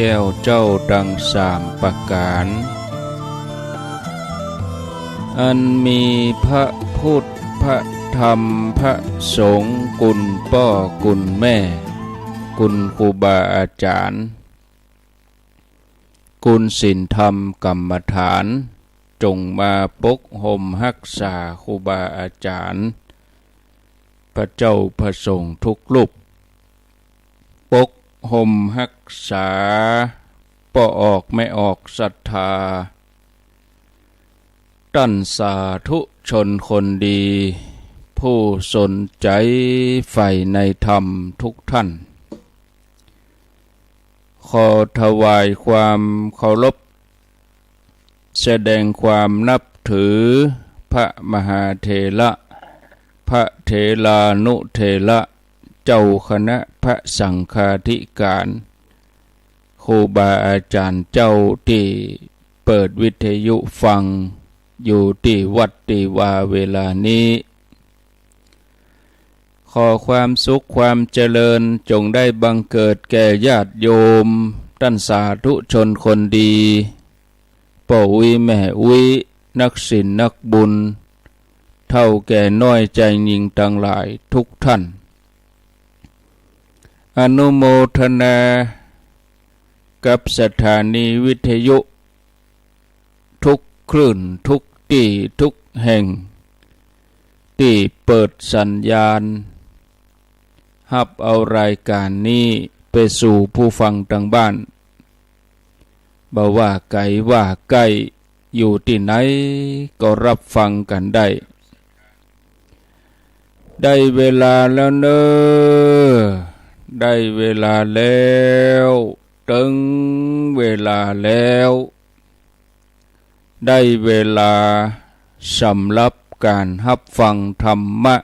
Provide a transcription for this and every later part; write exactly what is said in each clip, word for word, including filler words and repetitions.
แก้วเจ้าตังสามประก๋าน อันมีพระพุทธ พระธรรม พระสงฆ์ คุณป้อ คุณแม่ คุณครูบาอาจ๋ารย์ คุณศีลธรรมกรรมฐาน จงมาปกห่มฮักษาครูบาอาจ๋ารย์ พระเจ้าพระสงฆ์ทุกรูป ปกห่มฮักษา ป้อออกแม่ออกศรัทธา ต้านสาธุชนคนดี ผู้สนใจ๋ใฝ่ในธรรมทุกท่าน ขอถวายความเคารพ แสดงความนับถือ พระมหาเถระ พระเถรานุเถระ เจ้าคณะพระสังฆาธิการ ครูบาอาจ๋ารย์เจ้าตี้เปิดวิทยุฟังอยู่ตี้วัดตี้วาเวลานี้ ขอความสุขความเจริญจงได้บังเกิดแก่ญาติโยม ต้านสาธุชนคนดี ป้ออุ๊ยแม่อุ๊ย นักศีลนักบุญ เฒ่าแก่น้อยจายญิงตังหลายทุกท่าน อนุโมทนากับสถานีวิทยุ ทุกคลื่น ทุกตี้ ทุกแห่ง ตี้เปิดสัญญาณ ฮับเอารายก๋านนี้ไปสู่ผู้ฟังตังบ้าน บ่ว่าไก๋ว่าใก้ อยู่ตี้ไหนก็ฮับฟังกั๋นได้ ได้เวลาแล้วเน่อ ได้เวลาแล้ว เถิงเวลาแล้ว ได้เวลาสำหรับก๋านฮับฟังธรรมะ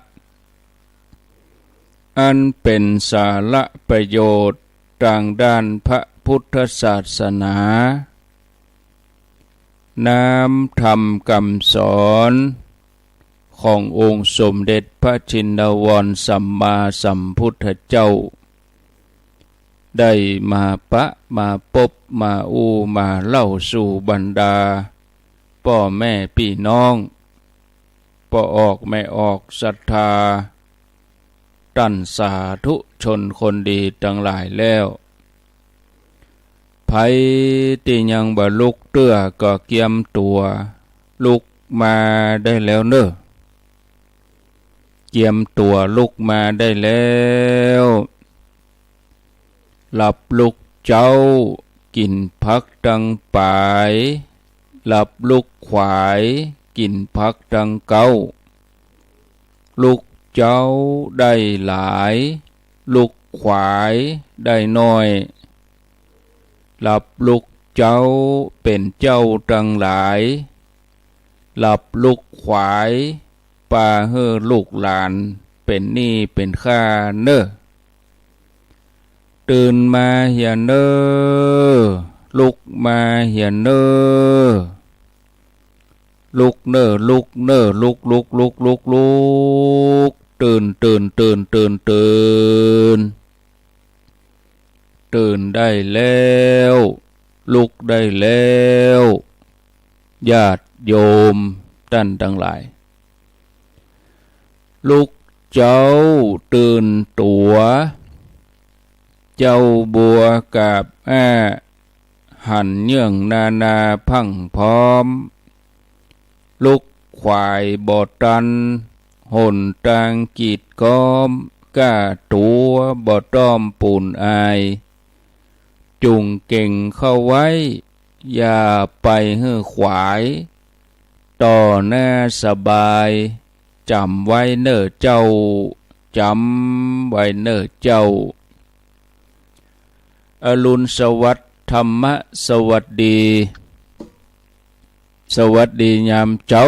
อันเป๋นสาระประโยชน์ตางด้านพระพุทธศาสนา น้ำธรรมกำสอน ขององค์สมเด็จพระชินวรสัมมาสัมพุทธเจ้า ได้มาปะมาปบมาอู้มาเล่าสู่บรรดา ป้อแม่ปี้น้อง ป้อออกแม่ออกศรัทธา ต้านสาธุชนคนดีตังหลายแล้ว ใผตี้ยังบ่ลุกเตื้อก็เกียมตั๋วลุกมาได้แล้วเน่อ เกียมตั๋วลุกมาได้แล้ว หลับลุกเจ๊า กิ๋นผักตังป๋าย หลับลุกขวาย กิ๋นผักตังเก๊า ลุกเจ๊าได้หลาย ลุกขวายได้น้อย หลับลุกเจ๊าเป๋นเจ้าตังหลาย หลับลุกขวาย ปาหื้อลูกหลานเป๋นหนี้เป๋นค่าเน่อ ตื่นมาเหียเน่อ ลุกมาเหียเน่อ ลุกเน่อ ลุกเน่อ ลุก ลุก ลุก ลุก ลุก ตื่น ตื่น ตื่น ตื่น ตื่น ตื่นได้แล้ว ลุกได้แล้ว ญาติโยมต้านตังหลาย ลุกเจ๊าตื่นตั๋ว เจ๊าบัวกาบอ้า หันเยื่องนานาพรั่งพร้อม ลุกขวายบ่ตัน หนตางกีดก๊อม ก้าตั๋วบ่ต้อมปูนอาย จุ่งเก่งเข้าไว้ อย่าไปหื้อขวาย ต่อหน้าสบาย จ๋ำไว้เน่อเจ้า จ๋ำไว้เน่อเจ้า อรุณสวัสดิ์ ธรรมะสวัสดี สวัสดียามเจ๊า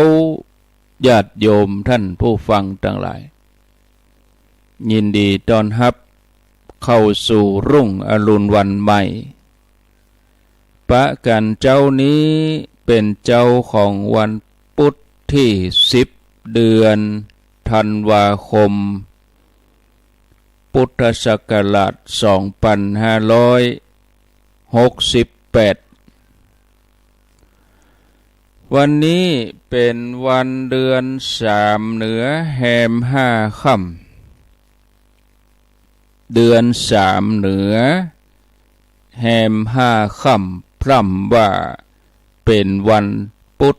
ญาติโยมต้านผู้ฟังตังหลาย ยินดีต้อนฮับเข้าสู่รุ่งอรุณวันใหม่ ปะกั๋นเจ๊านี้เป๋นเจ๊าของวันพุธตี้สิบ เดือนธันวาคม พุทธศักราชสองปันห้าร้อย หกสิบแปด วันนี้เป๋นวันเดือนสามเหนือแฮมห้าค่ำ เดือนสามเหนือแฮมห้าค่ำ พร่ำว่าเป๋นวันปุ๊ด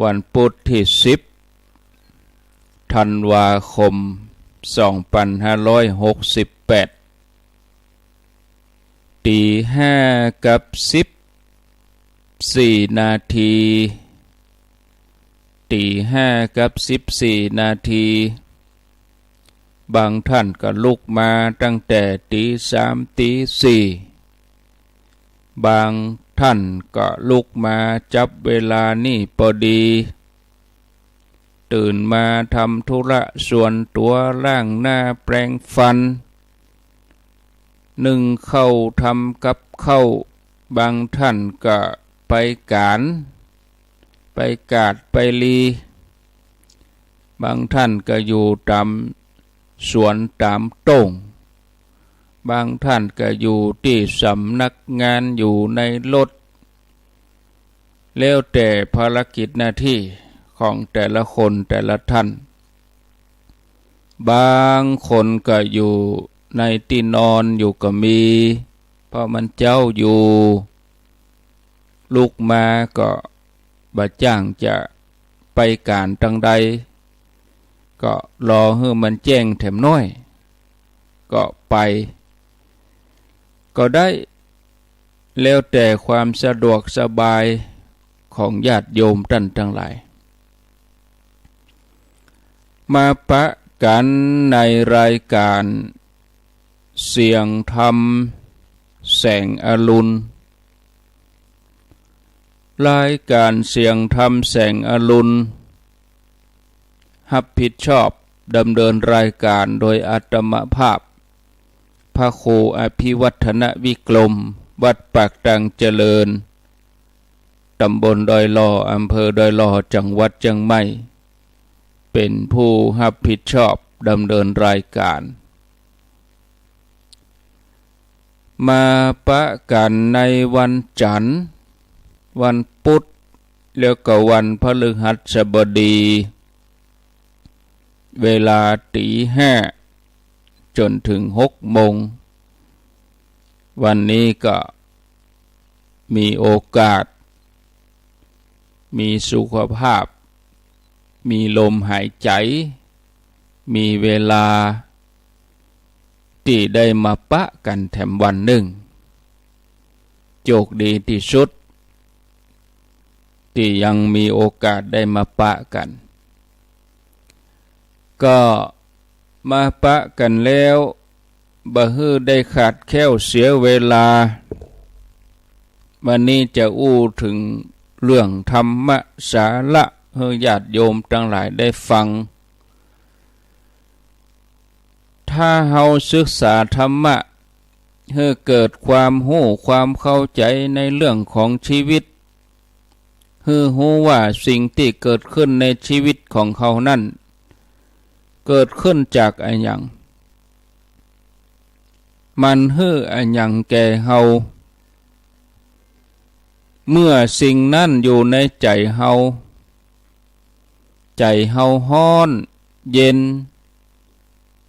วันปุ๊ดตี้สิบธันวาคม สองปันห้าร้อยหกสิบแปด ตี๋ห้ากับสิบสี่นาที ตี๋ห้ากับสิบสี่นาที บางท่านก็ลุกมาตั้งแต่ตี๋สาม ตี๋สี่ บางท่านก็ลุกมาจับเวลานี้ปอดี ตื่นมาทำธุระส่วนตั๋ว ล้างหน้าแปรงฟัน นึ่งข้าวทำกับข้าว บางท่านก็ไปก๋าน ไปกาดไปลี บางท่านก็อยู่ต๋ามสวนต๋ามโต้ง บางท่านก็อยู่ตี้สำนักงาน อยู่ในรถ แล้วแต่ภารกิจหน้าตี้ของแต่ละคนแต่ละท่าน บางคนก็อยู่ในตี้นอนอยู่ก็มี เพราะมันเจ๊าอยู่ ลุกมาก็บ่จ้างจะไปก๋านตังใด ก็รอหื้อมันแจ้งแถมน้อย ก็ไป ก็ได้ แล้วแต่ความสะดวกสบายของญาติโยมต้านตังหลาย มาปะกั๋นในรายก๋านเสียงธรรมแสงอรุณ รายก๋านเสียงธรรมแสงอรุณ ฮับผิดชอบดำเนินรายก๋านโดยอาตมาภาพ พระครูอภิวัฒนวิกรม วัดปากตางเจริญ ตำบลดอยหล่อ อำเภอดอยหล่อ จังหวัดเจียงใหม่ เป๋นผู้ฮับผิดชอบดำเนินรายก๋าน มาปะกั๋นในวันจั๋นทร์ วันปุ๊ด แล้วก็วันพฤหัสบดี เวลาตี๋ห้าจ๋นเถิงหกโมง วันนี้ก็มีโอกาส มีสุขภาพ มีลมหายใจ๋ มีเวลา ตี้ได้มาปะกั๋นแถมวันนึ่ง โจคดีตี้สุด ตี้ยังมีโอกาสได้มาปะกั๋น ก็มาปะกั๋นแล้ว บ่หื้อได้ขาดแคล้วเสียเวลา วันนี้จะอู้เถิงเรื่องธรรมะสาระหื้อญาติโยมตังหลายได้ฟัง ถ้าเฮาศึกษาธรรมะ หื้อเกิดความฮู้ความเข้าใจ๋ในเรื่องของชีวิต หื้อฮู้ว่าสิ่งตี้เกิดขึ้นในชีวิตของเฮานั้น เกิดขึ้นจากอะหยัง มันหื้ออะหยังแก่เฮา เมื่อสิ่งนั้นอยู่ในใจ๋เฮา ใจ๋เฮาฮ้อน เย็น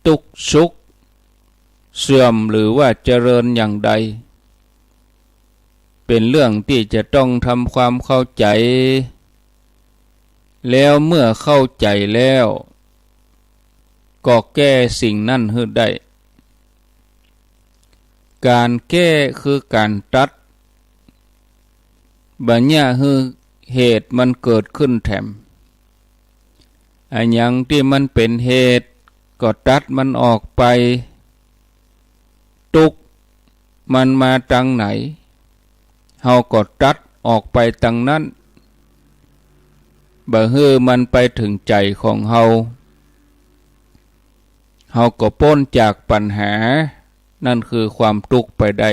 ตุ๊กข์สุข เสื่อมหรือว่าเจริญอย่างใด เป๋นเรื่องตี้จะต้องทำความเข้าใจ๋ แล้วเมื่อเข้าใจ๋แล้ว ก็แก้สิ่งนั้นหื้อได้ ก๋านแก้คือก๋านตัด บ่เยียะหื้อเหตุมันเกิดขึ้นแถม อะหยังตี้มันเป๋นเหตุ ก็ตัดมันออกไป ตุ๊กข์มันมาตางไหน เฮาก็ตัดออกไปตางนั้น บ่หื้อมันไปเถิงใจ๋ของเฮา เฮาก็ป๊นจากปัญหา นั่นคือความตุ๊กข์ไปได้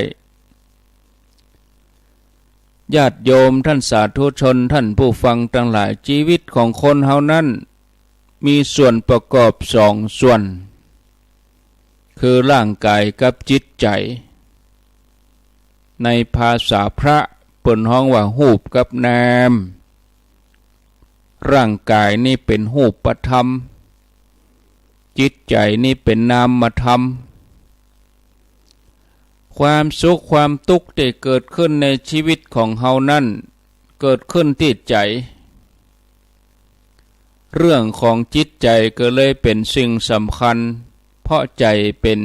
ญาติโยมต้านสาธุชน ต้านผู้ฟังตังหลาย ชีวิตของคนเฮานั้น มีส่วนประกอบสองส่วน คือร่างก๋ายกับจิตใจ๋ ในภาษาพระเปิ้นฮ้องว่าฮูปกับนาม ร่างก๋ายนี้เป๋นฮูปธรรม จิตใจ๋นี้เป๋นนามธรรม ความสุขความตุ๊กข์ตี้เกิดขึ้นในชีวิตของเฮานั้น เกิดขึ้นตี้ใจ๋ เรื่องของจิตใจ๋ก็เลยเป๋นสิ่งสำคัญ เพราะใจ๋เป๋น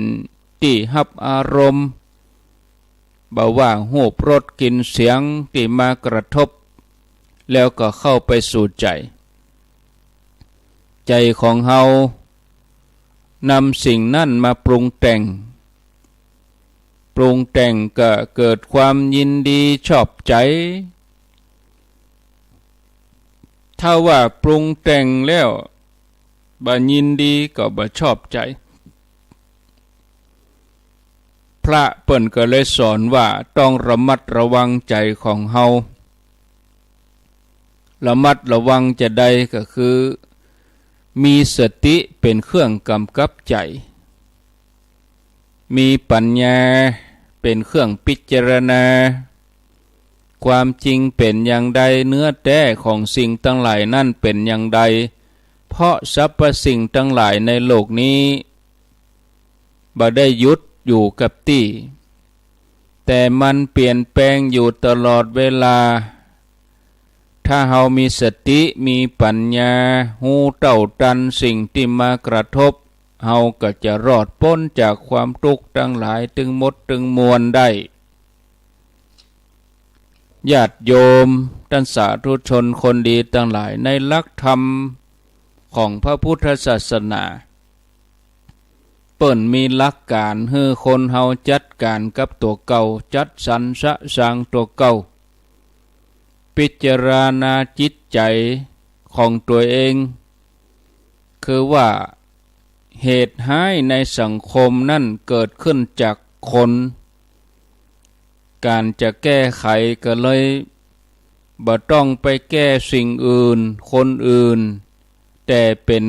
ตี้ฮับอารมณ์ บ่ว่าฮูป รส กลิ่น เสียงตี้มากระทบ แล้วก็เข้าไปสู่ใจ๋ ใจ๋ของเฮานำสิ่งนั้นมาปรุงแต่ง ปรุงแต่งก็เกิดความยินดีชอบใจ๋ ถ้าว่าปรุงแต่งแล้วบ่ยินดีก็บ่ชอบใจ๋ พระเปิ้นก็เลยสอนว่าต้องระมัดระวังใจ๋ของเฮา ระมัดระวังจาใดก็คือ มีสติเป๋นเครื่องกำกับใจ๋ มีปัญญาเป๋นเครื่องพิจารณา ความจริงเป๋นอย่างใด เนื้อแต๊ของสิ่งตังหลายนั้นเป๋นอย่างใด เพราะสรรพสิ่งตังหลายในโลกนี้ บ่ได้หยุดอยู่กับตี้ แต่มันเปลี่ยนแปลงอยู่ตลอดเวลา ถ้าเฮามีสติ มีปัญญา ฮู้เต้าตันสิ่งตี้มากระทบ เฮาก็จะรอดป๊นจากความตุ๊กข์ตังหลายตึงหมดตึงมวลได้ ญาติโยมต้านสาธุชนคนดีตังหลาย ในหลักธรรมของพระพุทธศาสนา เปิ้นมีหลักก๋านหื้อคนเฮาจัดก๋านกับตั๋วเก่า จัดสรรสะสางตั๋วเก่า พิจารณาจิตใจ๋ของตั๋วเอง คือว่าเหตุฮ้ายในสังคมนั้นเกิดขึ้นจากคน ก๋านจะแก้ไขก็เลยบ่ต้องไปแก้สิ่งอื่น คนอื่น แต่เป๋น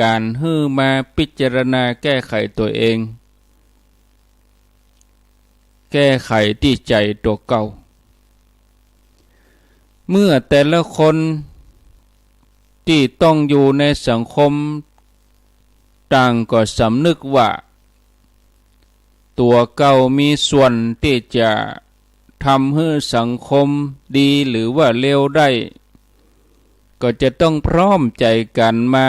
ก๋านหื้อมาพิจารณาแก้ไขตั๋วเอง แก้ไขตี้ใจ๋ตั๋วเก่า เมื่อแต่ละคนตี้ต้องอยู่ในสังคม ต่างก็สำนึกว่าตั๋วเก่ามีส่วนตี้จะทำหื้อสังคมดีหรือว่าเลวได้ ก็จะต้องพร้อมใจ๋กั๋นมา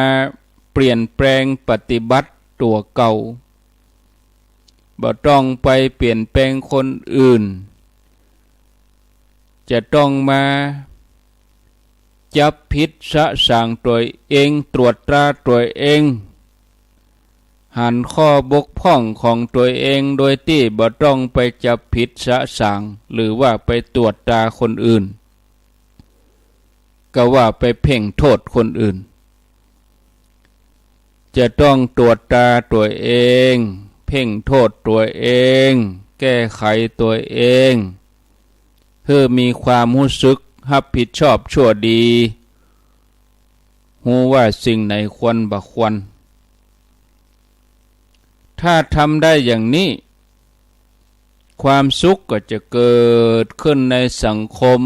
เปลี่ยนแปลงปฏิบัติตั๋วเก่า บ่ต้องไปเปลี่ยนแปลงคนอื่น จะต้องมาจับผิดสะสางตั๋วเอง ตรวจตราตั๋วเอง หันข้อบกพร่องของตั๋วเอง โดยตี้บ่ต้องไปจับผิดสะสาง หรือว่าไปตรวจตราคนอื่น ก็ว่าไปเพ่งโต้ษคนอื่น จะต้องตรวจตราตั๋วเอง เพ่งโต้ษตั๋วเอง แก้ไขตั๋วเอง หื้อมีความฮู้สึกฮับผิดชอบชั่วดี ฮู้ว่าสิ่งไหนควรบ่ควร ถ้าทำได้อย่างนี้ ความสุขก็จะเกิดขึ้นในสังคม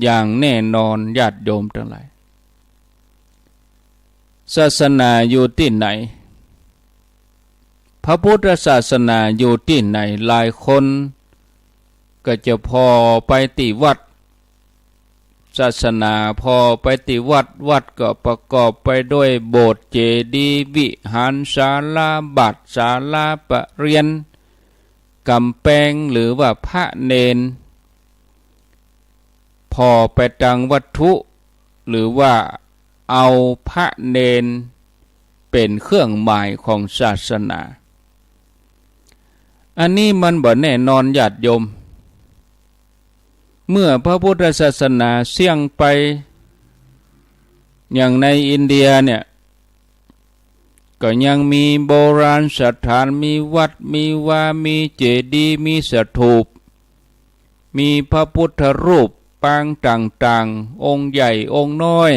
อย่างแน่นอน ญาติโยมตังหลาย ศาสนาอยู่ตี้ไหน พระพุทธศาสนาอยู่ตี้ไหน หลายคนก็จะผ่อไปตี้วัด ศาสนาผ่อไปตี้วัด วัดก็ประกอบไปด้วยโบสถ์ เจดีย์ วิหาร ศาลาบาท ศาลาปะเรียน ก๋ำแปง หรือว่าพระเณร ผ่อไปตางวัตถุ หรือว่าเอาพระเณรเป๋นเครื่องหมายของศาสนา อันนี้มันบ่แน่นอน ญาติโยม เมื่อพระพุทธศาสนาเสี้ยงไป อย่างในอินเดียเนี่ย ก็ยังมีโบราณสถาน มีวัด มีวา มีเจดีย์ มีสถูป มีพระพุทธรูปปางต่างๆ องค์ใหญ่องค์น้อย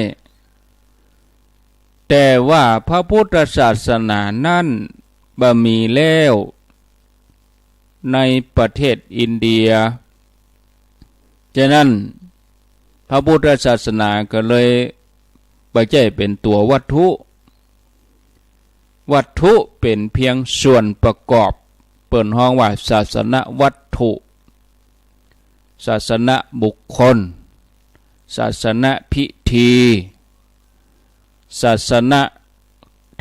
แต่ว่าพระพุทธศาสนานั้นบ่มีแล้ว ในประเทศอินเดีย ฉะนั้นพระพุทธศาสนาก็เลยบ่ใจ้เป๋นตั๋ววัตถุ วัตถุเป๋นเพียงส่วนประกอบ เปิ้นฮ้องว่าศาสนวัตถุ ศาสนบุคคล ศาสนพิธี ศาสน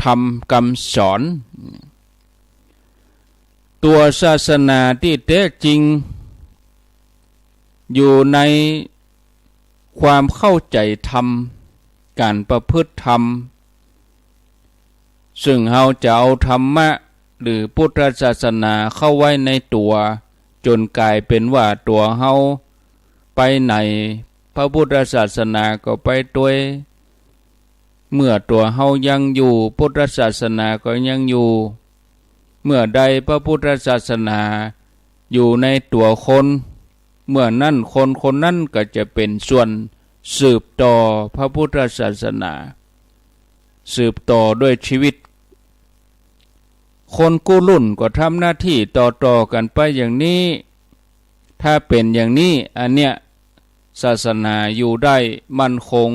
ธรรมกำสอน ตั๋วศาสนาตี้แต๊จริง อยู่ในความเข้าใจ๋ธรรม ก๋านประพฤติธรรม ซึ่งเฮาจะเอาธรรมะหรือพุทธศาสนาเข้าไว้ในตั๋ว จ๋นก๋ายเป๋นว่าตั๋วเฮาไปไหน พระพุทธศาสนาก็ไปตวย เมื่อตั๋วเฮายังอยู่ พุทธศาสนาก็ยังอยู่ เมื่อใดพระพุทธศาสนาอยู่ในตั๋วคน เมื่อนั้นคนคนนั้นก็จะเป๋นส่วนสืบต่อพระพุทธศาสนา สืบต่อด้วยชีวิต คนกู้รุ่นก็ทำหน้าตี้ต่อๆ กั๋นไปอย่างนี้ ถ้าเป๋นอย่างนี้ อันเนี้ย ศาสนาอยู่ได้มั่นคง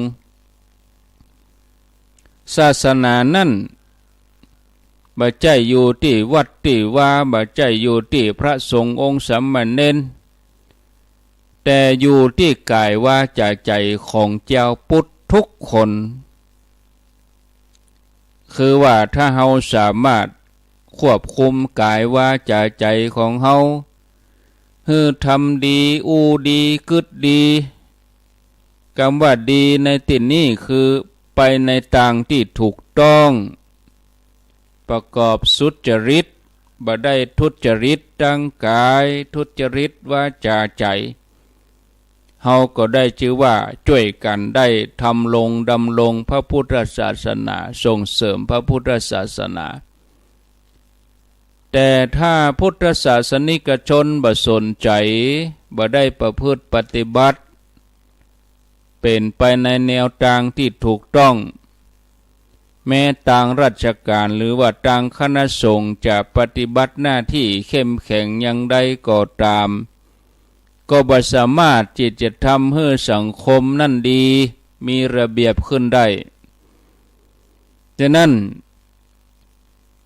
ศาสนานั้นบ่ใจ้อยู่ตี้วัดตี้วา บ่ใจ้อยู่ตี้พระสงฆ์องค์สามเณร แต่อยู่ตี้ก๋ายวาจ๋าใจ๋ของจาวพุทธทุกคน คือว่าถ้าเฮาสามารถควบคุมก๋ายวาจ๋าใจ๋ของเฮา หื้อทำดี อู้ดี กึ๊ดดี กำว่าดีในตี้นี้คือไปในตางตี้ถูกต้อง ประกอบสุจริต บ่ได้ทุจริตตางก๋าย ทุจริตวาจ๋าใจ๋ เฮาก็ได้จื้อว่าจ้วยกั๋นได้ทำรงดำรงพระพุทธศาสนา ส่งเสริมพระพุทธศาสนา แต่ถ้าพุทธศาสนิกชนบ่สนใจ๋ บ่ได้ประพฤติปฏิบัติ เป๋นไปในแนวตางตี้ถูกต้อง แม้ตางราชก๋านหรือว่าตางคณะสงฆ์จะปฏิบัติหน้าตี้เข้มแข็งอย่างใดก็ต๋าม ก็บ่สามารถตี้จะทำหื้อสังคมนั้นดี มีระเบียบขึ้นได้ ฉะนั้น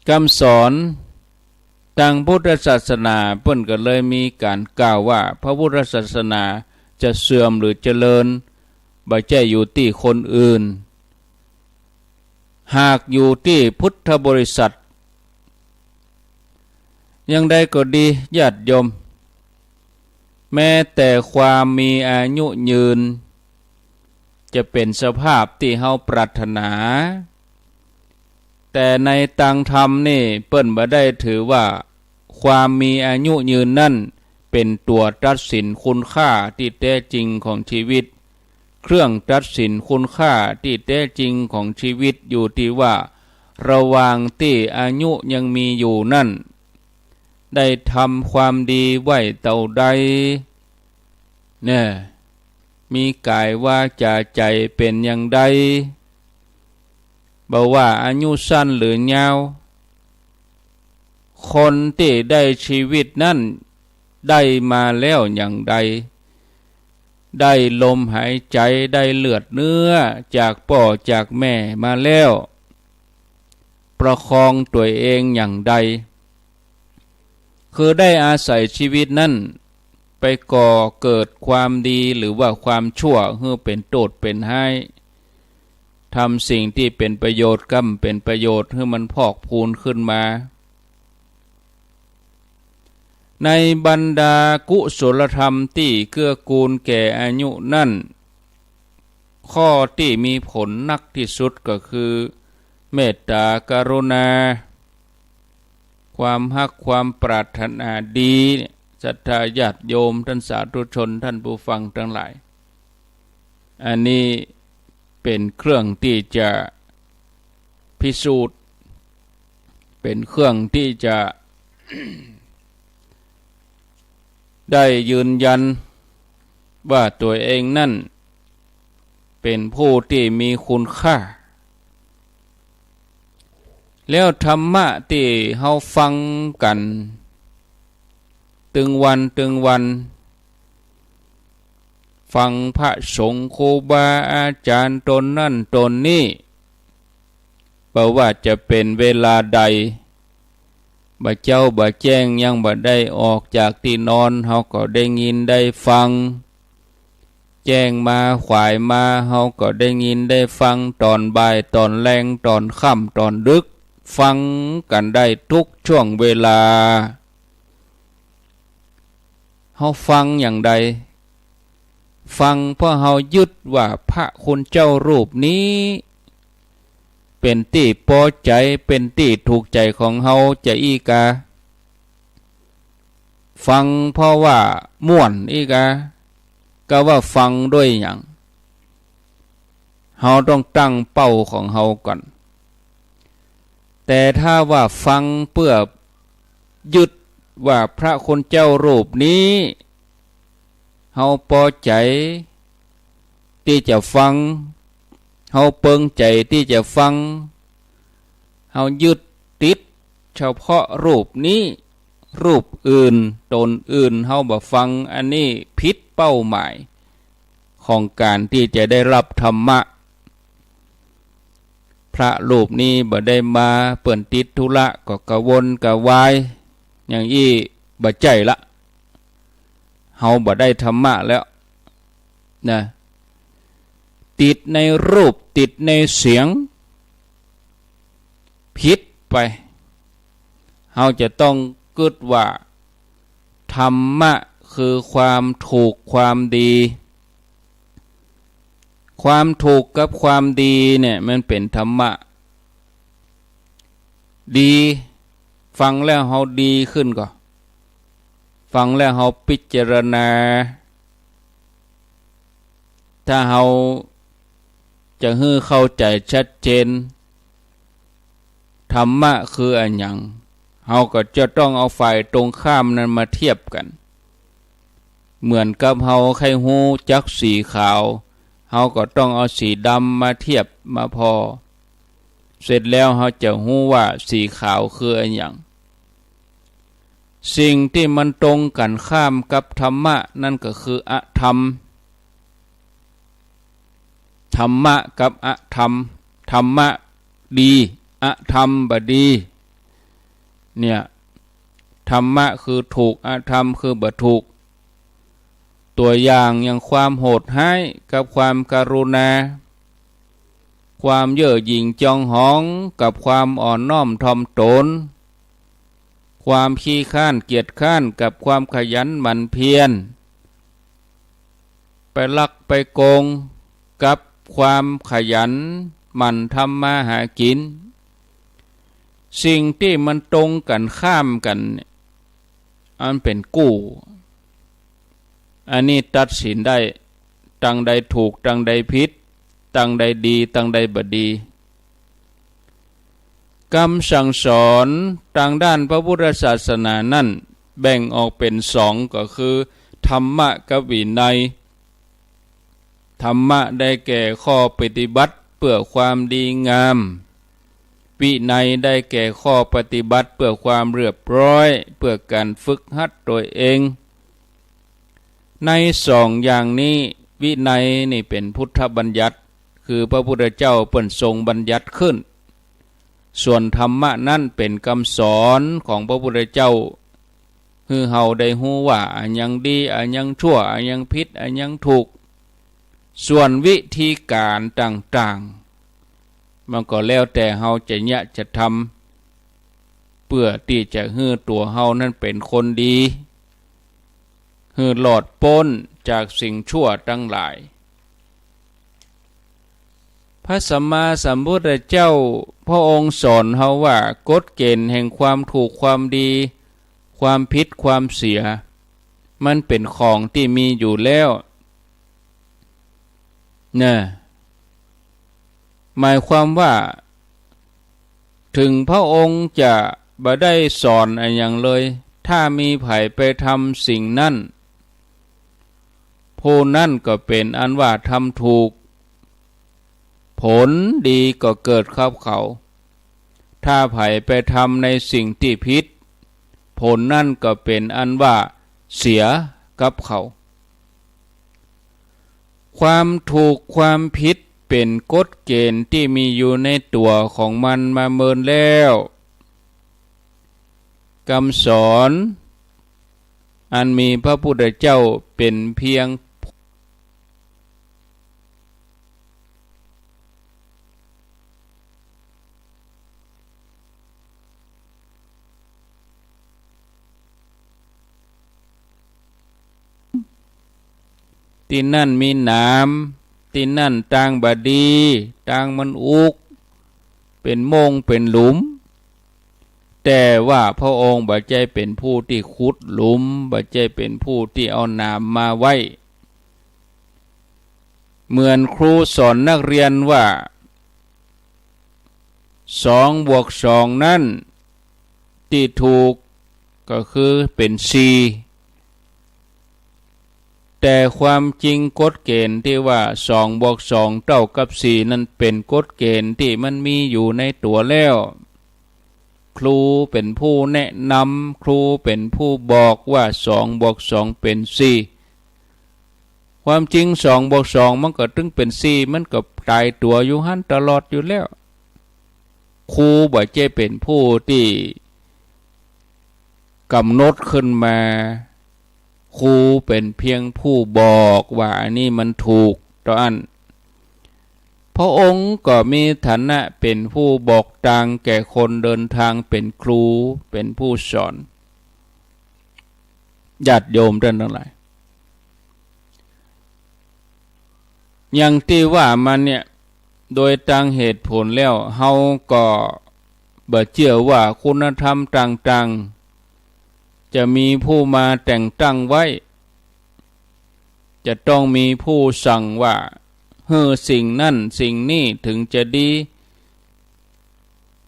กำสอนตางพุทธศาสนาเปิ้นก็เลยมีก๋านกล่าวว่า พระพุทธศาสนาจะเสื่อมหรือเจริญ บ่ใจ้อยู่ตี้คนอื่น หากอยู่ตี้พุทธบริษัท อย่างใดก็ดี ญาติโยม แม้แต่ความมีอายุยืน จะเป๋นสภาพตี้เฮาปรารถนา แต่ในตางธรรมนี่เปิ้นบ่ได้ถือว่าความมีอายุยืนนั้นเป๋นตั๋วตัดสินคุณค่าตี้แต๊จริงของชีวิต เครื่องตัดสินคุณค่าตี้แต๊จริงของชีวิตอยู่ตี้ว่า ระหว่างตี้อายุยังมีอยู่นั้น ได้ทำความดีไว้เต้าใด เนี่ย มีก๋ายวาจ๋าใจ๋เป๋นอย่างใด บ่ว่าอายุสั้นหรือยาว คนตี้ได้ชีวิตนั้นได้มาแล้วอย่างใด ได้ลมหายใจ๋ ได้เลือดเนื้อจากป้อจากแม่มาแล้ว ประคองตั๋วเองอย่างใด คือได้อาศัยชีวิตนั้นไปก่อเกิดความดีหรือว่าความชั่ว หื้อเป๋นโต้ษเป๋นฮ้าย ทำสิ่งตี้เป๋นประโยชน์ กำเป๋นประโยชน์ หื้อมันพอกพูนขึ้นมา ในบรรดากุศลธรรมตี้เกื้อกูลแก่อายุนั้น ข้อตี้มีผลนักตี้สุดก็คือ เมตตากรุณา ความฮักความปรารถนาดี ศรัทธาญาติโยม ท่านสาธุชน ท่านผู้ฟังตังหลาย อันนี้เป๋นเครื่องตี้จะพิสูจน์ เป๋นเครื่องตี้จะ ได้ยืนยันว่าตั๋วเองนั้นเป๋นผู้ตี้มีคุณค่า แล้วธรรมะตี้เฮาฟังกั๋น ตึงวันตึงวัน ฟังพระสงฆ์ครูบาอาจ๋ารย์ต๋นนั้นต๋นนี้ บ่ว่าจะเป๋นเวลาใด บ่าเจ๊าบ่าแจ้งยังบ่ได้ออกจากตี้นอน เฮาก็ได้ยินได้ฟัง แจ้งมาขวายมา เฮาก็ได้ยินได้ฟัง ต๋อนบ่าย ต๋อนแลง ต๋อนค่ำ ต๋อนดึก ฟังกั๋นได้ทุกช่วงเวลา เฮาฟังอย่างใด ฟังเพราะเฮายึดว่าพระคุณเจ้ารูปนี้ เป๋นตี้ปอใจ๋ เป๋นตี้ถูกใจ๋ของเฮา จะอี้กา ฟังเพราะว่าม่วนอี้กา กาว่าฟังด้วยหยัง เฮาต้องตั้งเป้าของเฮาก่อน แต่ถ้าว่าฟังเปื้อยึดว่าพระคุณเจ้ารูปนี้ เฮาปอใจ๋ตี้จะฟัง เฮาเปิงใจ๋ตี้จะฟัง เฮายึดติดเฉพาะรูปนี้ รูปอื่น ต๋นอื่น เฮาบ่ฟัง อันนี้ผิดเป้าหมายของก๋านตี้จะได้ฮับธรรมะ พระรูปนี้บ่ได้มา เปิ้นติดธุระ ก็กระวนกระวาย อย่างอี้บ่ใจ้ละ เฮาบ่ได้ธรรมะแล้วนะ ติดในรูป ติดในเสียง ผิดไป เฮาจะต้องกึ๊ดว่า ธรรมะคือความถูกความดี ความถูกกับความดีเนี่ยมันเป๋นธรรมะ ดี ฟังแล้วเฮาดีขึ้นก่อ ฟังแล้วเฮาพิจารณา ถ้าเฮาจะหื้อเข้าใจ๋ชัดเจน ธรรมะคืออะหยัง เฮาก็จะต้องเอาฝ่ายตรงข้ามนั้นมาเทียบกั๋น เหมือนกับเฮาใค่ฮู้จักสีขาว เฮาก็ต้องเอาสีดำมาเทียบมาผ่อ เสร็จแล้วเฮาจะฮู้ว่าสีขาวคืออะหยัง สิ่งตี้มันตรงกั๋นข้ามกับธรรมะนั่นก็คืออธรรม ธรรมะกับอธรรม ธรรมะดี อธรรมบ่ดี เนี่ย ธรรมะคือถูก อธรรมคือบ่ถูก ตั๋วอย่าง อย่างความโหดฮ้ายกับความกรุณา ความเย่อหยิ่งจองหองกับความอ่อนน้อมถ่อมต๋น ความขี้คร้านเกียจคร้านกับความขยันหมั่นเพียร ไปลักไปโกงกับความขยันหมั่นทำมาหากิ๋น สิ่งตี้มันตรงกั๋นข้ามกั๋นเนี่ย อันเป๋นกู้ อันนี้ตัดสินได้ ตังใดถูก ตังใดผิด ตังใดดี ตังใดบ่ดี กำสั่งสอนตางด้านพระพุทธศาสนานั้นแบ่งออกเป๋นสอง ก็คือธรรมะกับวินัย ธรรมะได้แก่ข้อปฏิบัติเปื้อความดีงาม วินัยได้แก่ข้อปฏิบัติเปื้อความเรียบร้อย เปื้อก๋านฝึกหัดตั๋วเอง ในสองอย่างนี้ วินัยนี่เป๋นพุทธบัญญัติ คือพระพุทธเจ้าเปิ้นทรงบัญญัติขึ้น ส่วนธรรมะนั้นเป๋นกำสอนของพระพุทธเจ้า หื้อเฮาได้ฮู้ว่าอะหยังดี อะหยังชั่ว อะหยังผิด อะหยังถูก ส่วนวิธีก๋านต่างๆ มันก็แล้วแต่เฮาจะเยียะจะทำ เปื้อตี้จะหื้อตั๋วเฮานั้นเป๋นคนดี หื้อรอดป๊นจากสิ่งชั่วตังหลาย พระสัมมาสัมพุทธเจ้าพระองค์สอนเฮาว่า กฎเกณฑ์แห่งความถูกความดี ความผิดความเสีย มันเป๋นของตี้มีอยู่แล้ว นะ หมายความว่า ถึงพระองค์จะบ่ได้สอนอะหยังเลย ถ้ามีใผไปทำสิ่งนั้น ผู้นั้นก็เป๋นอันว่าทำถูก ผลดีก็เกิดกับเขา ถ้าใผไปทำในสิ่งตี้ผิด ผลนั้นก็เป๋นอันว่า เสียกับเขา ความถูกความผิดเป๋นกฎเก๋ณฑ์ตี้มีอยู่ในตั๋วของมันมาเมินแล้ว กำสอนอันมีพระพุทธเจ้าเป๋นเพียง ตี้นั่นมีหนาม ตี้นั่นตางบ่ดี ตางมันอุก เป๋นโม่งเป๋นหลุม แต่ว่าพระองค์บ่ใจ้เป๋นผู้ตี้ขุดหลุม บ่ใจ้เป๋นผู้ตี้เอาหนามมาไว้ เหมือนครูสอนนักเรียนว่า สองบวกสองนั้นตี้ถูกก็คือเป๋นสี่ แต่ความจริงกฎเก๋ณฑ์ตี้ว่าสองบวกสองเต้ากับสี่นั้นเป๋นกฎเก๋ณฑ์ตี้มันมีอยู่ในตั๋วแล้ว ครูเป๋นผู้แนะนำ ครูเป๋นผู้บอกว่าสองบวกสองเป๋นสี่ ความจริงสองบวกสองมันก็ตึงเป๋นสี่ มันก็ต๋ายตั๋วอยู่หั้นตลอดอยู่แล้ว ครูบ่ใจ้เป๋นผู้ตี้กำหนดขึ้นมา ครูเป๋นเพียงผู้บอกว่าอันนี้มันถูก เต้าอั้น พระองค์ก็มีฐานะเป๋นผู้บอกตางแก่คนเดินตาง เป๋นครู เป๋นผู้สอน ญาติโยมต้านตังหลาย อย่างตี้ว่ามาเนี่ย โดยตางเหตุผลแล้ว เฮาก็บ่เจื้อว่าคุณธรรมต่างๆ จะมีผู้มาแต่งตั้งไว้ จะต้องมีผู้สั่งว่า หื้อสิ่งนั้นสิ่งนี้ถึงจะดี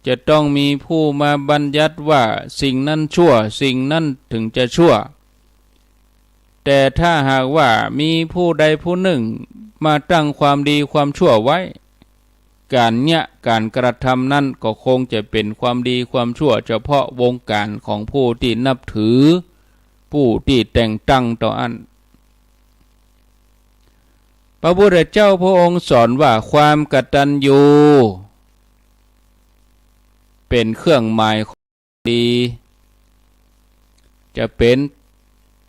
จะต้องมีผู้มาบัญญัติว่าสิ่งนั้นชั่ว สิ่งนั้นถึงจะชั่ว แต่ถ้าหากว่ามีผู้ใดผู้หนึ่งมาตั้งความดีความชั่วไว้ ก๋านเยียะก๋านกระทำนั้นก็คงจะเป๋นความดีความชั่วเฉพาะวงก๋านของผู้ตี้นับถือ ผู้ตี้แต่งตั้งเต้าอั้น พระพุทธเจ้าพระองค์สอนว่าความกตัญญูเป๋นเครื่องหมายของดี จะเป๋น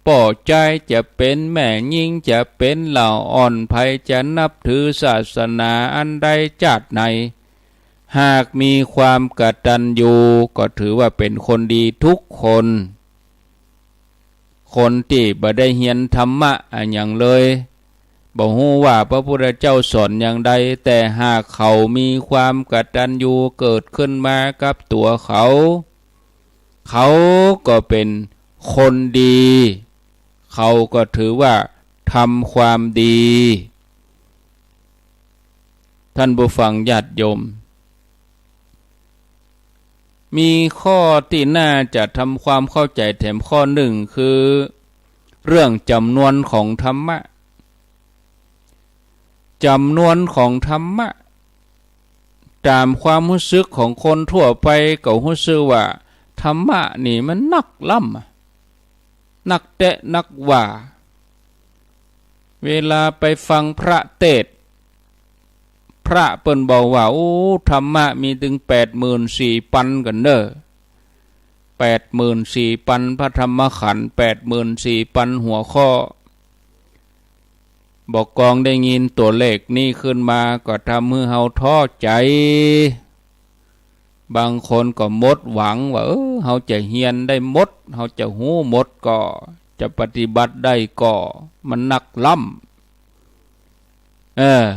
ป้อจาย จะเป๋นแม่ญิง จะเป๋นเหล่าอ่อน ใผจะนับถือศาสนาอันใดจาติไหน หากมีความกตัญญูก็ถือว่าเป๋นคนดีทุกคน คนตี้บ่ได้เฮียนธรรมะอะหยังเลย บ่ฮู้ว่าพระพุทธเจ้าสอนอย่างใด แต่หากเขามีความกตัญญูเกิดขึ้นมากับตั๋วเขา เขาก็เป๋นคนดี เขาก็ถือว่าทำความดี ท่านผู้ฟังญาติโยม มีข้อตี้น่าจะทำความเข้าใจ๋แถมข้อนึ่ง คือเรื่องจ๋ำนวนของธรรมะ จ๋ำนวนของธรรมะ ต๋ามความฮู้สึกของคนทั่วไปก็ฮู้สึกว่าธรรมะนี่มันนักล้ำอะ นักแต๊นักว่า เวลาไปฟังพระเตสน์ พระเปิ้นบอกว่า โอ้ ธรรมะมีตึงแปดหมื่นสี่ปันกั๋นเน่อ แปดหมื่นสี่ปันพระธรรมขันธ์ แปดหมื่นสี่ปันหัวข้อ บ่ากองได้ยินตั๋วเลขนี้ขึ้นมาก็ทำหื้อเฮาท้อใจ๋ บางคนก็หมดหวังว่า เออ เฮาจะเฮียนได้หมด เฮาจะฮู้หมดก่อ จะปฏิบัติได้ก่อ มันนักล้ำ เออ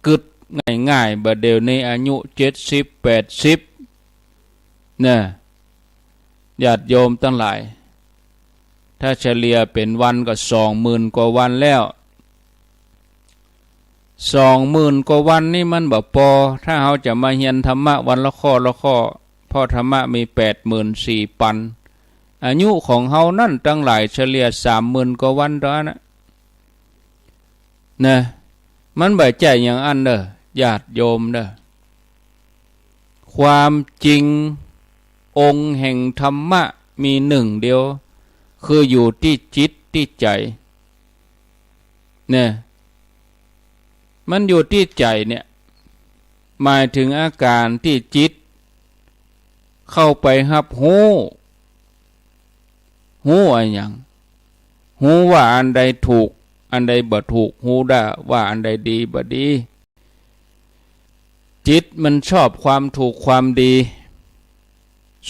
กึ๊ดง่ายๆ บ่าเดี่ยวนี้อายุเจ็ดสิบ แปดสิบ เน่อ ญาติโยมตังหลาย ถ้าเฉลี่ยเป๋นวันก็สองหมื่นกว่าวันแล้ว สองหมื่นกว่าวันนี่มันบ่ปอ ถ้าเฮาจะมาเฮียนธรรมะวันละข้อละข้อ เพราะธรรมะมีแปดหมื่นสี่ปัน อายุของเฮานั้นตังหลายเฉลี่ยสามหมื่นกว่าวันเต้าอั้นนะ นะ มันบ่ใจ้อย่างอั้นเน่อ ญาติโยมเน่อ ความจริงองค์แห่งธรรมะมีหนึ่งเดียว คืออยู่ตี้จิตตี้ใจ๋ เนี่ย มันอยู่ตี้ใจ๋เนี่ย หมายเถิงอาก๋านตี้จิตเข้าไปฮับฮู้ ฮู้อะหยัง ฮู้ว่าอันใดถูก อันใดบ่ถูก ฮู้ได้ว่าอันใดดีบ่ดี จิตมันชอบความถูกความดี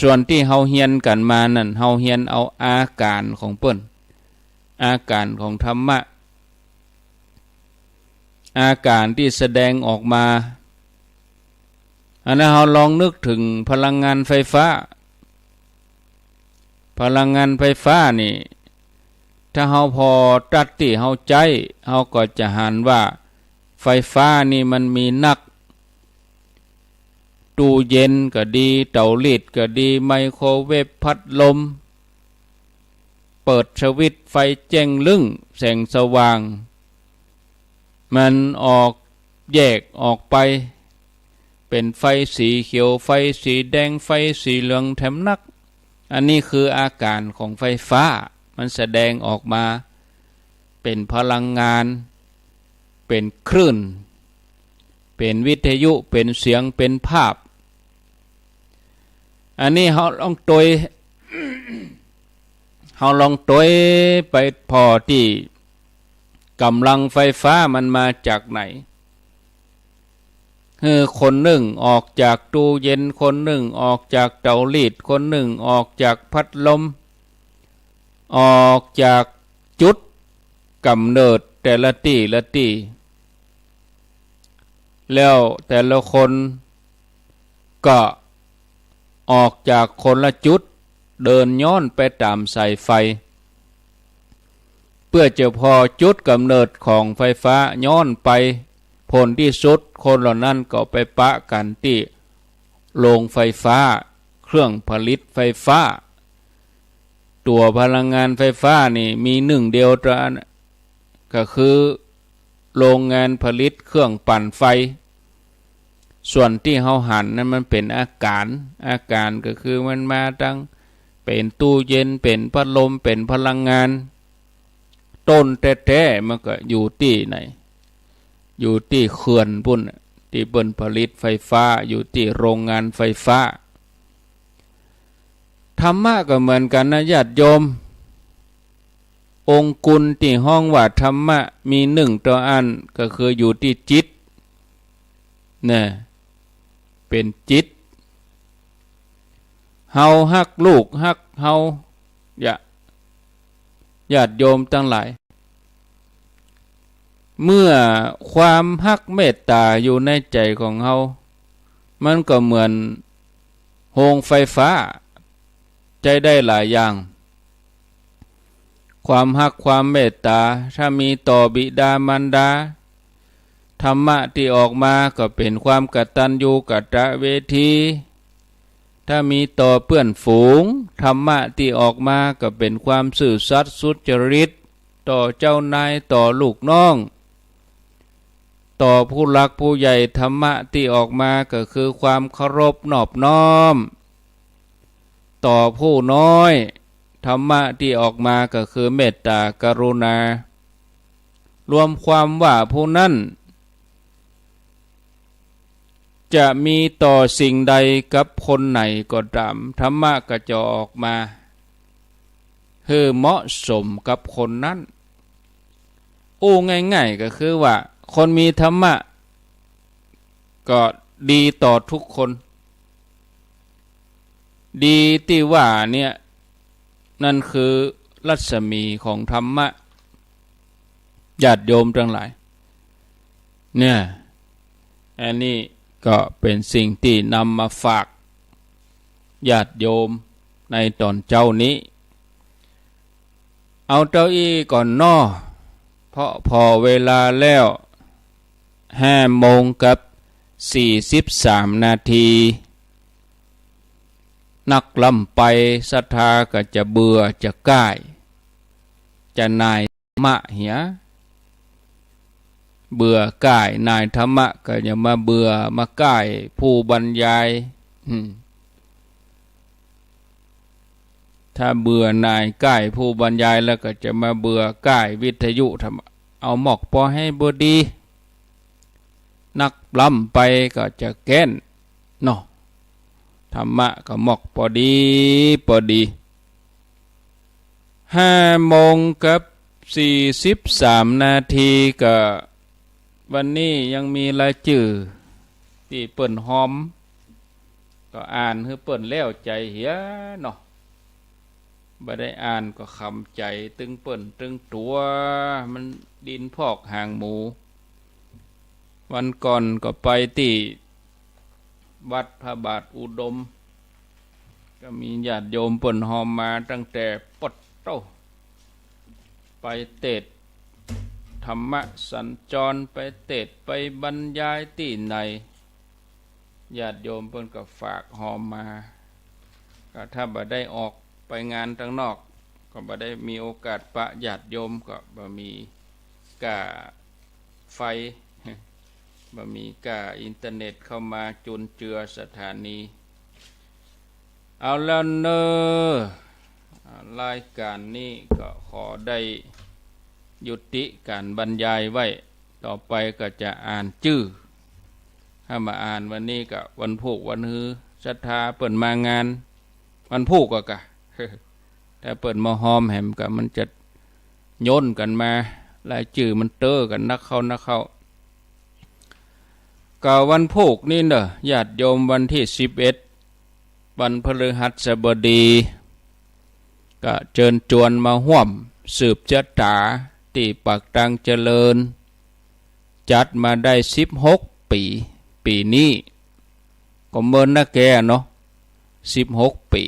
ส่วนตี้เฮาเฮียนกั๋นมานั้น เฮาเฮียนเอาอาก๋านของเปิ้น อาก๋านของธรรมะ อาก๋านตี้แสดงออกมา อันนั้นเฮาลองนึกเถิงพลังงานไฟฟ้า พลังงานไฟฟ้านี่ ถ้าเฮาผ่อตั๊ดตี้เฮาใจ๊ เฮาก็จะหันว่าไฟฟ้านี่มันมีนัก ตู้เย็นก็ดี เต๋ารีดก็ดี ไมโครเวฟ พัดลม เปิดสวิตช์ไฟแจ้งลึ้ง แสงสว่าง มันออกแยกออกไป เป๋นไฟสีเขียว ไฟสีแดง ไฟสีเหลืองแถมนัก อันนี้คืออาก๋านของไฟฟ้า มันแสดงออกมา เป๋นพลังงาน เป๋นคลื่น เป๋นวิทยุ เป๋นเสียง เป๋นภาพ อันนี้เฮาลองตวย เฮาลองตวยไปผ่อตี้ก๋ำลังไฟฟ้ามันมาจากไหน คือคนนึ่งออกจากตู้เย็น คนนึ่งออกจากเต๋ารีด คนนึ่งออกจากพัดลม ออกจากจุดก๋ำเนิดแต่ละตี้ละตี้ แล้วแต่ละคนก็ออกจากคนละจุด เดินย้อนไปต๋ามสายไฟ เปื้อจะผ่อจุดก๋ำเนิดของไฟฟ้าย้อนไป ผลตี้สุดคนเหล่านั้นก็ไปปะกั๋นตี้โรงไฟฟ้า เครื่องผลิตไฟฟ้า ตั๋วพลังงานไฟฟ้านี่มีนึ่งเดียวเต้าอั้น ก็คือโรงงานผลิตเครื่องปั่นไฟ ส่วนตี้เฮาหันนั้นมันเป๋นอาก๋าน อาก๋านก็คือมันมาตัง เป๋นตู้เย็น เป๋นพัดลม เป๋นพลังงาน ต้นแต๊ๆ มันก็อยู่ตี้ไหน อยู่ตี้เขื่อนปู้นน่ะ ตี้เปิ้นผลิตไฟฟ้า อยู่ตี้โรงงานไฟฟ้า ธรรมะก็เหมือนกั๋นนะญาติโยม องค์กุลตี้ฮ้องว่าธรรมะมีนึ่งเต้าอั้น ก็คืออยู่ตี้จิต เนี่ย เป๋นจิต เฮาฮักลูกฮักเฮา ญา ญาติโยมตังหลาย เมื่อความฮักเมตต๋าอยู่ในใจ๋ของเฮา มันก็เหมือนโฮงไฟฟ้า ใจ๊ได้หลายอย่าง ความฮักความเมตต๋า ถ้ามีต่อบิดามารดา ธรรมะตี้ออกมาก็เป๋นความกตัญญูกตเวที ถ้ามีต่อเปื้อนฝูง ธรรมะตี้ออกมาก็เป๋นความซื่อสัตย์สุจริต ต่อเจ้านาย ต่อลูกน้อง ต่อผู้หลักผู้ใหญ่ ธรรมะตี้ออกมาก็คือความเคารพนอบน้อม ต่อผู้น้อย ธรรมะตี้ออกมาก็คือเมตต๋ากรุณา รวมความว่าผู้นั้น จะมีต่อสิ่งใดกับคนไหนก็ต๋าม ธรรมะก็จะออกมา หื้อเหมาะสมกับคนนั้น อู้ง่ายๆ ก็คือว่าคนมีธรรมะ ก็ดีต่อทุกคน ดีตี้ว่าเนี่ย นั่นคือรัศมีของธรรมะ ญาติโยมตังหลาย เนี่ย อันนี้ก็เป๋นสิ่งตี้นำมาฝากญาติโยมในต๋อนเจ๊านี้ เอาเต้าอี้ก่อนเนาะ เพราะผ่อเวลาแล้ว ห้าโมงกับสี่สิบสามนาที นักล้ำไปศรัทธาก็จะเบื่อจะก้าย จะหน่ายธรรมะเหีย เบื่อก้ายหน่ายธรรมะก็จะมาเบื่อมาก้ายผู้บรรยาย อืม ถ้าเบื่อหน่ายก้ายผู้บรรยายแล้วก็จะมาเบื่อก้ายวิทยุ ธรรมะเอาหมอกปอให้บ่ดี นักปล้ำไปก็จะแก้นเนาะ ธรรมะก็หมอกปอดี ปอดี ห้าโมงกับสี่สิบสามนาที ก็วันนี้ยังมีรายจื้อตี้เปิ้นฮอม ก็อ่านหื้อเปิ้นแล้วใจ๋เหียเนาะ บ่ได้อ่านก็ขำใจ๋ตึงเปิ้นตึงตั๋ว มันดินพอกหางหมู วันก่อนก็ไปตี้วัดพระบาทอุดม ก็มีญาติโยมเปิ้นฮอมมาตั้งแต่ปดโต้ ไปเตสน์ธรรมะสัญจร ไปเตสน์ไปบรรยายตี้ไหน ญาติโยมเปิ้นก็ฝากฮอมมา ก็ถ้าบ่ได้ออกไปงานตังนอก ก็บ่ได้มีโอกาสปะญาติโยม ก็บ่มีก้าไฟ บ่มีก้าอินเทอร์เน็ตเข้ามาจุนเจือสถานี เอาแล้วเน่อ อ่า รายก๋านนี้ก็ขอได้ยุติก๋านบรรยายไว้ ต่อไปก็จะอ่านจื้อ ถ้าบ่อ่านวันนี้ก็วันพูกวันฮือ ศรัทธาเปิ้นมางานวันพูกก็กะ ถ้าเปิ้นมาฮอมแหมก็มันจะย่นกั๋นมา รายจื้อมันเต๊อะกั๋นนักเข้านักเข้า ก็วันพูกนี่เน่อ ญาติโยม วันตี้สิบเอ็ด วันพฤหัสบดี ก็เจิญจวนมาฮ่วมสืบจะต๋าตี้ปากตางเจริญ จัดมาได้สิบหกปี๋ ปี๋นี้ ก็เมินนักแก่เนาะ สิบหกปี๋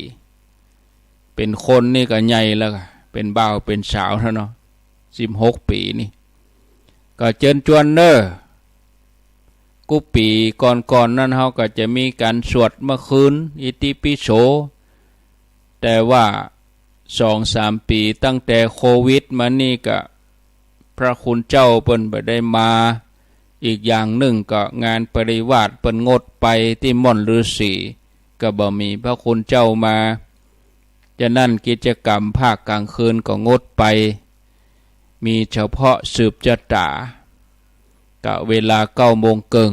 เป๋นคนนี่ก็ใหญ่แล้วกะ เป๋นบ่าวเป๋นสาวแล้วเนาะ สิบหกปี๋นี่ ก็เจิญจวนเน่อ กู้ปี๋ก่อนๆ นั้นเฮาก็จะมีก๋านสวดเมื่อคืน อิติปิโส แต่ว่าสองสามปี๋ตั้งแต่โควิดมานี่ก็ พระคุณเจ้าเปิ้นบ่ได้มา อีกอย่างนึ่งก็งานปริวาสเปิ้นงดไป ตี้ม่อนฤๅษีก็บ่มีพระคุณเจ้ามา จะนั้นกิจกรรมภาคกลางคืนก็งดไป มีเฉพาะสืบจะต๋า ก็เวลาเก้าโมงเกิ่ง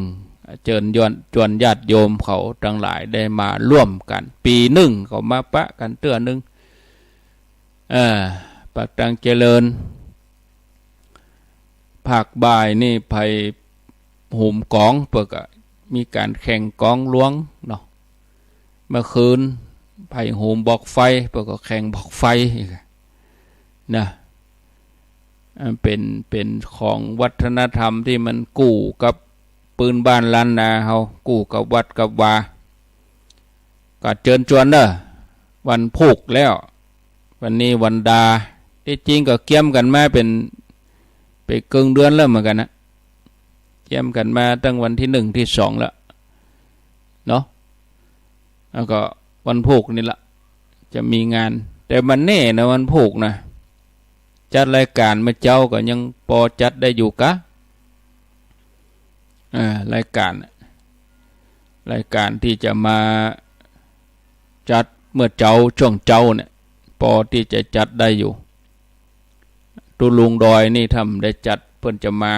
เจิญยวน จวนญาติโยมเขาตังหลายได้มาร่วมกั๋น ปี๋นึ่งก็มาปะกั๋นเตื้อนึ่ง เออ ปากตางเจริญ ภาคบ่ายนี่ไผหุมก๋อง เปิ้นก็มีก๋านแข่งก๋องหลวงเนาะ เมื่อคืนไผหุมบอกไฟ เปิ้นก็แข่งบอกไฟอีกนะ อันเป๋น เป๋นของวัฒนธรรมตี้มันกู้กับปื้นบ้านล้านนาเฮา กู้กับวัดกับวา ก็เจิญจวนเน่อ วันพูกแล้ว วันนี้วันดา ตี้จริงก็เกียมกั๋นมาเป๋น เป๋นเกิ่งเดือนแล้วเหมือนกั๋นนะ เกียมกั๋นมาตั้งวันตี้นึ่งตี้สองแล้วเนาะ แล้วก็วันพูกนี่ละ จะมีงาน แต่บ่แน่นะวันพูกนะ จัดรายก๋านเมื่อเจ๊าก็ยังปอจัดได้อยู่กะ อ่า รายก๋าน รายก๋านตี้จะมาจัดเมื่อเจ๊า ช่วงเจ๊าเนี่ย ปอตี้จะจัดได้อยู่ ตุ๊ลุงดอยนี่ถ้าบ่ได้จัดเปิ้นจะมา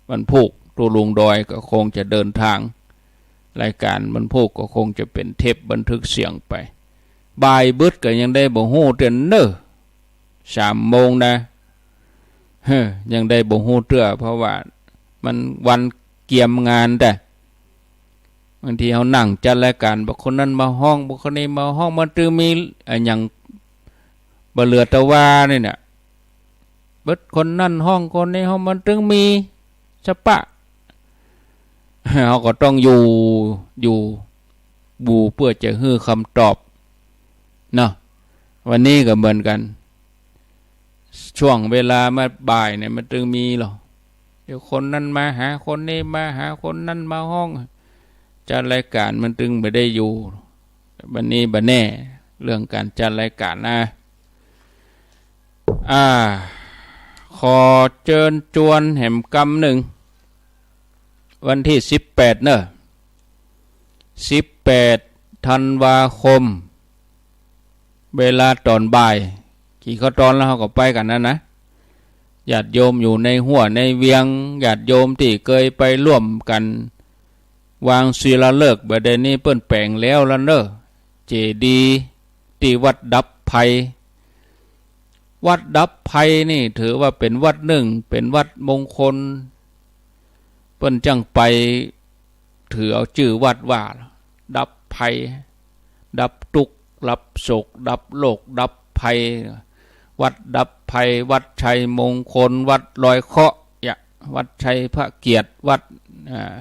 วันพูก ตุ๊ลุงดอยก็คงจะเดินทาง รายก๋านวันพูกก็คงจะเป๋นเทปบันทึกเสียงไป บ่ายบึดก็ยังได้บ่ฮู้เตื้อเน่อ สามโมงนะ เฮ้อ ยังได้บ่ฮู้เตื้อ เพราะว่ามันวันเกียมงานแต่ บางทีเฮานั่งจัดรายก๋าน บ่าคนนั้นมาฮ้อง บ่าคนนี้มาฮ้อง มันตึงมีอะหยังบ่เหลือตะว่านี่น่ะ บ่าคนนั้นฮ้อง คนนี้ฮ้อง มันตึงมีสะปะ เฮาก็ต้องอยู่ อยู่ บู่เปื้อจะหื้อคำตอบเนาะ วันนี้ก็เหมือนกั๋น ช่วงเวลามาบ่ายเนี่ยมันตึงมีหรอ เดี๋ยวคนนั้นมาหา คนนี้มาหา คนนั้นมาฮ้อง จัดรายก๋านมันตึงบ่ได้อยู่ วันนี้บ่แน่ เรื่องก๋านจัดรายก๋านนะ อ่า ขอเจิญจวนแหมกำนึ่ง วันตี้สิบแปดเน่อ สิบแปดธันวาคม เวลาต๋อนบ่าย กิ๋นข้าวตอนแล้วเฮาก็ไปกั๋นนั้นนะ ญาติโยมอยู่ในฮั่วในเวียง ญาติโยมตี้เกยไปร่วมกั๋นวางศิลาฤกษ์ บ่าเดี่ยวนี้เปิ้นแป๋งแล้วละเน่อ เจดีย์ตี้วัดดับภัย วัดดับภัยนี่ถือว่าเป๋นวัดนึ่ง เป๋นวัดมงคล เปิ้นจั้งไปถือเอาจื้อวัดว่า ดับภัย ดับตุ๊กข์ ดับโศก ดับโรค ดับภัย วัดดับภัย วัดชัยมงคล วัดลอยเคราะห์ เนี่ย วัดชัยพระเกียรติ วัด อ่า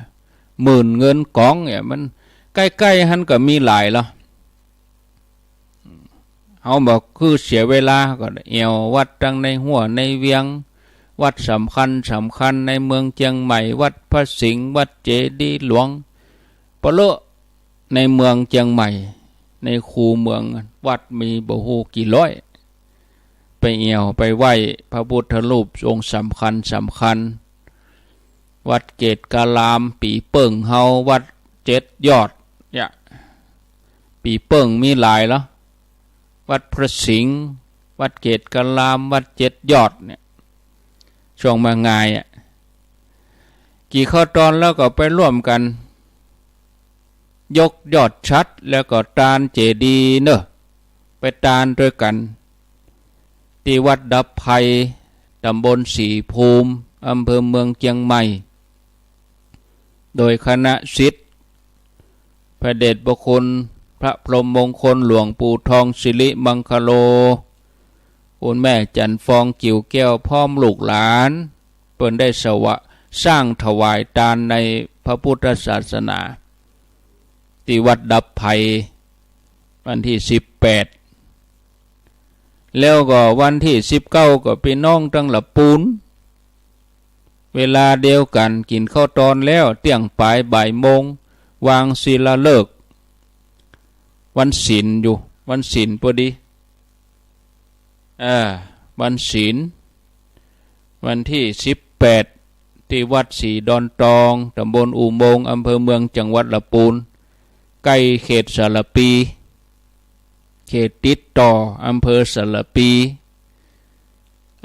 หมื่นเงินกอง เนี่ย มันใก้ๆ หั้นก็มีหลายแล้ว เฮาบ่คือเสียเวลา ก็แอ่ววัดตังในฮั่วในเวียง วัดสำคัญสำคัญในเมืองเจียงใหม่ วัดพระสิงห์ วัดเจดีย์หลวง ปะเลอะในเมืองเจียงใหม่ ในคูเมือง วัดมีบ่ฮู้กี่ร้อย ไปแอ่วไปไหว้พระพุทธรูปองค์สำคัญสำคัญ วัดเกตุการาม ปี๋เปิ้งเฮา วัดเจ็ดยอด เนี่ย ปี๋เปิ้งมีหลายแล้ว วัดพระสิงห์ วัดเกตุการาม วัดเจ็ดยอด เนี่ย ช่วงมางายอะ กิ๋นข้าวตอนแล้วก็ไปร่วมกั๋น ยกยอดฉัตร แล้วก็ตานเจดีย์เน่อ ไปตานตวยกั๋น ตี้วัดดับภัย ต๋ำบลศรีภูมิ อำเภอเมืองเจียงใหม่ โดยคณะศิษย์ พระเดชพระคุณ พระพรหมมงคล หลวงปู่ทอง สิริมังคโล คุณแม่จันทร์ฟอง กิ่วแก้ว พร้อมลูกหลาน เปิ้นได้สวะ สร้างถวายตานในพระพุทธศาสนา ตี้วัดดับภัย วันตี้สิบแปด แล้วก็วันตี้สิบเก้า ก็ปี้น้องตังละปูน เวลาเดียวกั๋น กิ๋นข้าวตอนแล้ว เตี้ยงป๋ายบ่ายโมง วางศิลาฤกษ์ วันศีลอยู่ วันศีลพอดี เออ วันศีล วันตี้สิบแปด ตี้วัดศรีดอนตอง ต๋ำบลอุโมงค์ อำเภอเมือง จังหวัดละปูน ใก้เขตสารภี เขตติดต่ออำเภอสารภี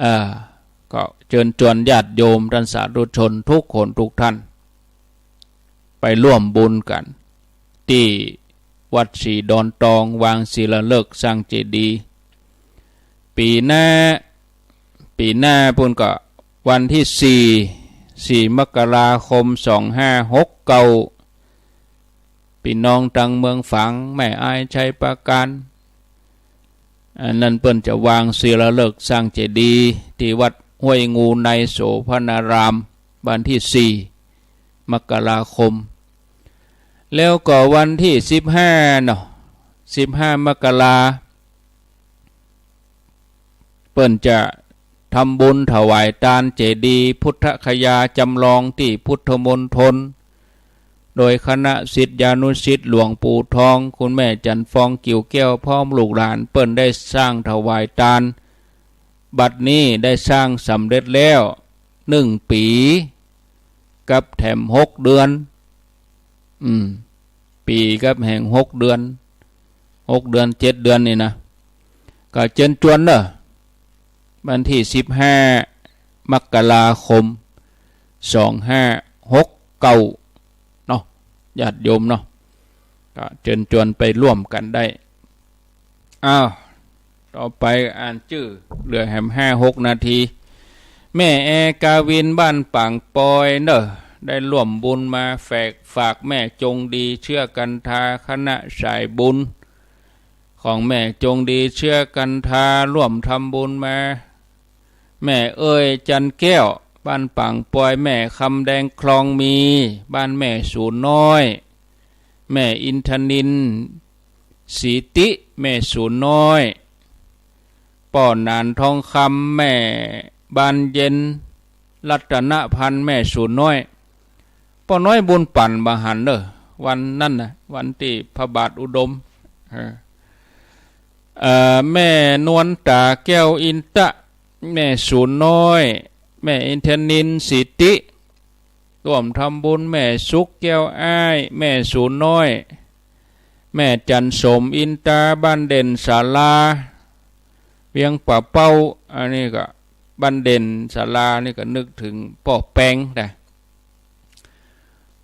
อ่า ก็เจิญจวนญาติโยมต้านสาธุชนทุกคนทุกท่าน ไปร่วมบุญกั๋น ตี้วัดศรีดอนตอง วางศิลาฤกษ์สร้างเจดีย์ ปี๋หน้า ปี๋หน้าปู้นก็วันตี้สี่ สี่มกราคม สองห้าหกเก้า ปี้น้องตังเมืองฝาง แม่อาย ชัยปราการ อันนั้นเปิ้นจะวางศิลาฤกษ์สร้างเจดีย์ตี้วัดห้วยงูใน โสภณาราม วันตี้สี่มกราคม แล้วก็วันตี้สิบห้าเนาะ สิบห้ามกรา เปิ้นจะทำบุญถวายตานเจดีย์พุทธคยาจำลองตี้พุทธมณฑล โดยคณะศิษยานุศิษย์หลวงปู่ทอง คุณแม่จันทร์ฟอง กิ่วแก้ว พร้อมลูกหลาน เปิ้นได้สร้างถวายตาน บัดนี้ได้สร้างสำเร็จแล้ว นึ่งปี๋ กับแถมหกเดือน อืม ปี๋กับแหมหกเดือน หกเดือน เจ็ดเดือนนี่นะ ก็เจิญจวนเน่อ วันตี้สิบห้า มกราคม สองห้าหกเก้า เนาะ ญาติโยมเนาะ ก็เจิญจวนไปร่วมกั๋นได้ อ้าว ต่อไปอ่านจื้อ เหลือแหมห้าหกนาที แม่แอ กาวิน บ้านป่างปอยเน่อ ได้ร่วมบุญมาแฝก ฝากแม่จงดี เชื้อกันทา คณะสายบุญ ของแม่จงดี เชื้อกันทา ร่วมทำบุญมา แม่เอ้ย จันทร์แก้ว บ้านป่างปอย แม่คำแดง คลองมี บ้านแม่สูนน้อย แม่อินทนิล สีติ แม่สูนน้อย ป้อหนาน ทองคำ แม่บานเย็น รัตนพันธ์ แม่สูนน้อย ป้อน้อยบุญปั่น บ่หันเน่อ วันนั้นนะ วันตี้พระบาทอุดม เออ เอ่อ แม่นวลต๋า แก้วอินตะ แม่สูนน้อย แม่อินทนิล สีติ ร่วมทำบุญ แม่สุข แก้วอ้าย แม่สูนน้อย แม่จั๋นสม อินตา บ้านเด่นศาลา เวียงป่าเป้า อันนี้ก็ บ้านเด่นศาลานี่ก็นึกเถิงป้อแปงนะ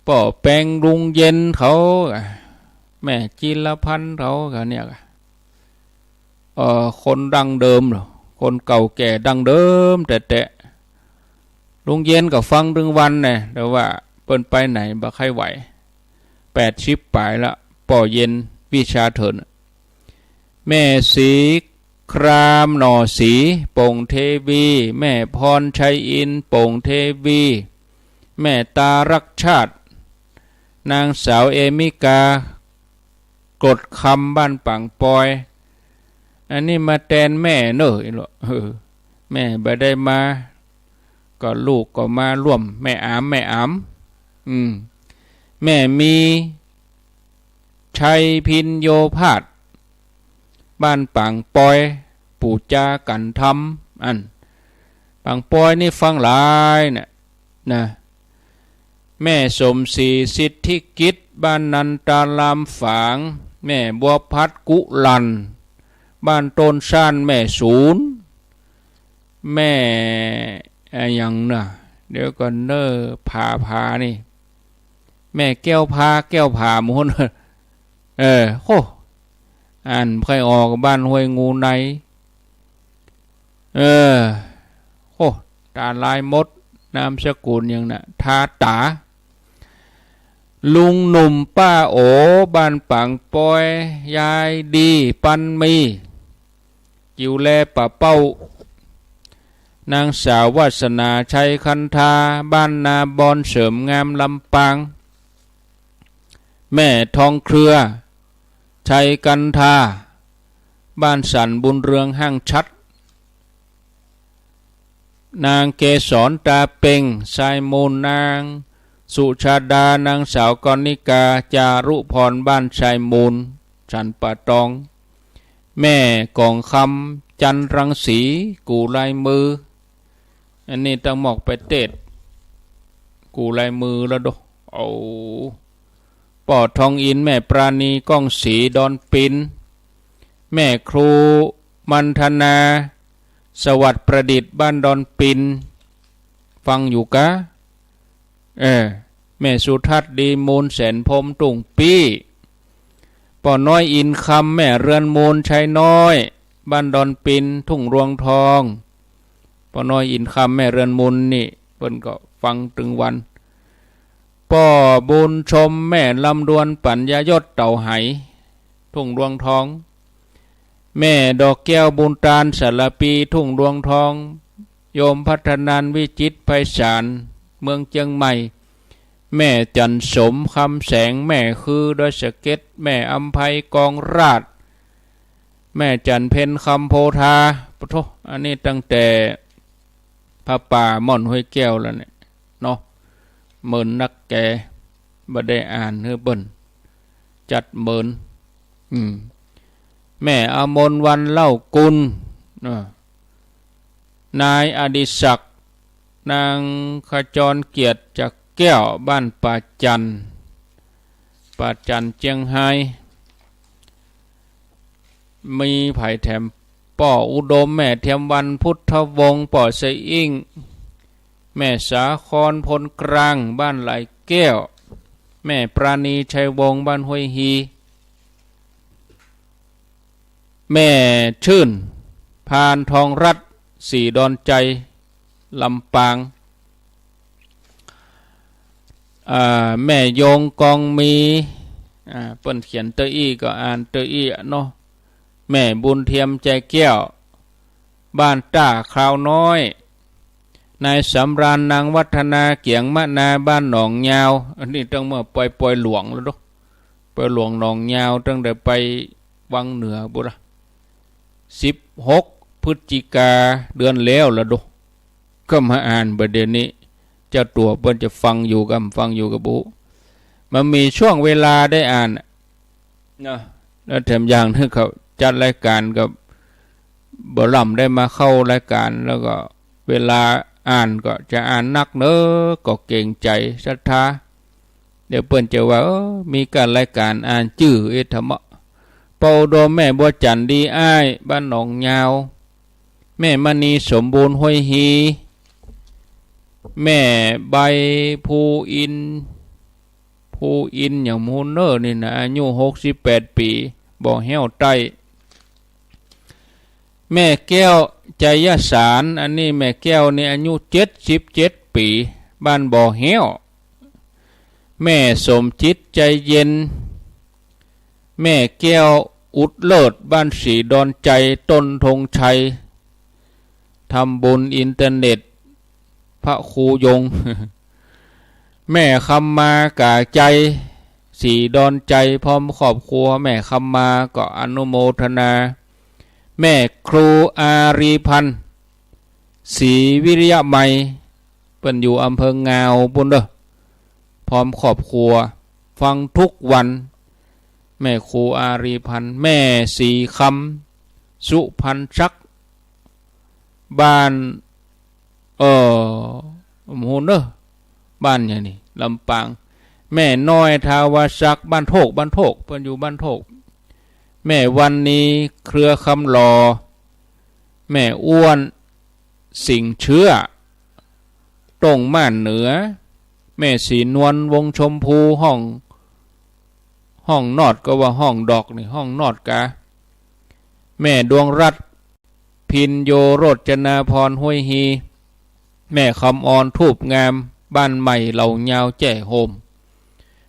ป้อแปง ลุงเย็นเขา แม่จิรพันธ์เขาก็เนี่ย เอ่อ คนดั้งเดิมเหรอ คนเก่าแก่ดั้งเดิมแต๊ๆ ลุงเย็นก็ฟังตึงวันแน่ แต่ว่าเปิ้นไปไหนบ่ใค่ไหว แปดสิบป๋ายละ ป้อเย็น วิชาเถิน แม่ศรีคราม หน่อศรี โป่งเทวี แม่พรชัยอินทร์ โป่งเทวี แม่ตารักชาติ นางสาวเอมิกา กรดคำ บ้านปางปอย อันนี้มาแตนแม่เน่อ เออ แม่บ่ได้มา ก็ลูกก็มาร่วม แม่อาม แม่อาม อืม แม่มีชัยพิญโญภาส บ้านปางปอย ปู่จากั๋นธรรม อัน ปางปอยนี่ฟังหลายเนี่ยนะ แม่สมศรี สิทธิกิจ บ้านนันตารามฝาง แม่บัวพัด กุลัน บ้านต้นซ่าน แม่สูน แม่ อะหยังนะ เดี๋ยวก่อนเน่อ ผา ผานี่ แม่แก้วพา แก้วผา หมู่ เออ โอ้ อ่านบ่ใค่ออก บ้านห้วยงูใน เออ โอ้ ต๋าลายหมด นามสกุลหยังนะ ทาต๋า ลุงหนุ่มป้าโอ บ้านปางปอย ยายดี ปันมี กิ๋วแล ป่าเป้า นางสาววาสนา ชัยคันธา บ้านนาบอน เสริมงาม ลำปาง แม่ทองเครือ ชัยกันธา บ้านสัน บุญเรือง ห้างฉัตร นางเกสร ตาเป่ง ทรายมูล นางสุชาดา นางสาวกรณิกา จารุพร บ้านทรายมูล สันป่าตอง แม่กองคำ จันทร์รังสี กู่ลายมือ อันนี้ต้องมอกไปเตศน์ กู่ลายมือแล้วโด เอา ป้อทองอินทร์ แม่ปราณี ก้องศรี ดอนปิน แม่ครูมันธนา สวัสดิ์ประดิษฐ์ บ้านดอนปิน ฟังอยู่กา เออ แม่สุทัศน์ ดีมูล แสนพรหม ทุ่งปี้ ป้อน้อยอินคำ แม่เรือนมูล ชัยน้อย บ้านดอนปิน ทุ่งรวงทอง ป้อน้อยอินคำ แม่เรือนมูลนี่ เปิ้นก็ฟังตึงวัน ป้อบุญชม แม่ลำดวน ปัญญายศ เต่าไห ทุ่งรวงทอง แม่ดอกแก้ว บุญตาน สารภี ทุ่งรวงทอง โยมพัฒนันท์ วิจิตรไพศาล เมืองเจียงใหม่ แม่จันทร์สม คำแสง แม่คือ ดอยสะเก็ด แม่อำไพ กองราช แม่จันทร์เพ็ญ คำโพธา ปะโถ อันนี้ตั้งแต่ผ้าป่าม่อนห้วยแก้วแล้วเนี่ยเนาะ เมินนักแก บ่ได้อ่านหื้อเปิ้น จัดเมิน อืม แม่อมรวรรณ เล่ากุล อ่า นายอดิศักดิ์ นางขจรเกียรติ จักรแก้ว บ้านป่าจันทร์ ป่าจันทร์ เจียงไฮ้ มีใผแถม ป้ออุดม แม่เทียมวัน พุทธวงศ์ ป้อสะอิ้ง แม่สาคร พลกลาง บ้านไหลแก้ว แม่ปราณี ชัยวงศ์ บ้านห้วยฮี แม่ชื่น พานทองรัตน์ ศรีดอนชัย ลำปาง อ่า แม่ยง กองมี อ่า เปิ้นเขียนเตออี้ก็อ่านเตออี้อะเนาะ แม่บุญเทียม ใจแก้ว บ้านต้าคาวน้อย นายสำราญ นางวัฒนา เกียงมะนา บ้านหนองยาว อันนี้ตั้งเมื่อปอย ปอยหลวงแล้วเนาะ ปอยหลวงหนองยาว ตั้งแต่ไปวังเหนือปุ้นละ สิบหก พฤศจิกา เดือนแล้วละโด ก็มาอ่านบ่าเดี่ยวนี้ เจ้าตั๋วเปิ้นจะฟังอยู่กำฟังอยู่กำบ่ฮู้ มันมีช่วงเวลาได้อ่านเนาะ แล้วแถมอย่างนึ่งเขาจัดรายก๋านก็บ่ล่ำได้มาเข้ารายก๋าน แล้วก็เวลาอ่านก็จะอ่านนักเน้อ ก็เกรงใจ๋ศรัทธา เดี๋ยวเปิ้นจะว่า เออ มีก้ารายก๋านอ่านจื้อ เอ๊ะ ธรรมะ เปาอุดม แม่บัวจันทร์ดีอ้าย บ้านหนองยาว แม่มณีสมบูรณ์ ห้วยฮี แม่ใบภูอินทร์ ภูอินทร์หยังบ่ฮู้เน่อนี่นะ อายุหกสิบแปดปี๋ บ่อแฮ้วใต้ แม่แก้ว ไจยสาร อันนี้แม่แก้วนี่อายุเจ็ดสิบเจ็ดปี๋ บ้านบ่อแฮ้ว แม่สมจิต ไจเย็น แม่แก้ว อุดเลิศ บ้านศรีดอนไจ ต้นธงชัย ทำบุญอินเทอร์เน็ต พระครูยง แม่คำมา ก๋าไจ ศรีดอนไจ พร้อมครอบครัว แม่คำมาก็อนุโมทนา แม่ครูอารีพันธ์ ศรีวิริยะไมย เปิ้นอยู่อำเภองาวปู้นเน่อ พร้อมครอบครัว ฟังทุกวัน แม่ครูอารีพันธ์ แม่ศรีคำ สุพรรณศักดิ์ บ้าน เอ่อ บ่ฮู้เน่อ บ้านหยังนี่ ลำปาง แม่น้อย ทาวาศักดิ์ บ้านโทก บ้านโทก เปิ้นอยู่บ้านโทก แม่วันนี เครือคำหล่อ แม่อ้วน สิงห์เชื้อ ต้งม่านเหนือ แม่ศรีนวล วงชมพู ห้อง ห้องนอดก็ว่าห้องดอกนี่ ห้องนอดกา แม่ดวงรัตน์ พินโย โรจนาภรณ์ ห้วยฮี แม่คำออน ทูบงาม บ้านใหม่เหล่ายาวแจ้โฮม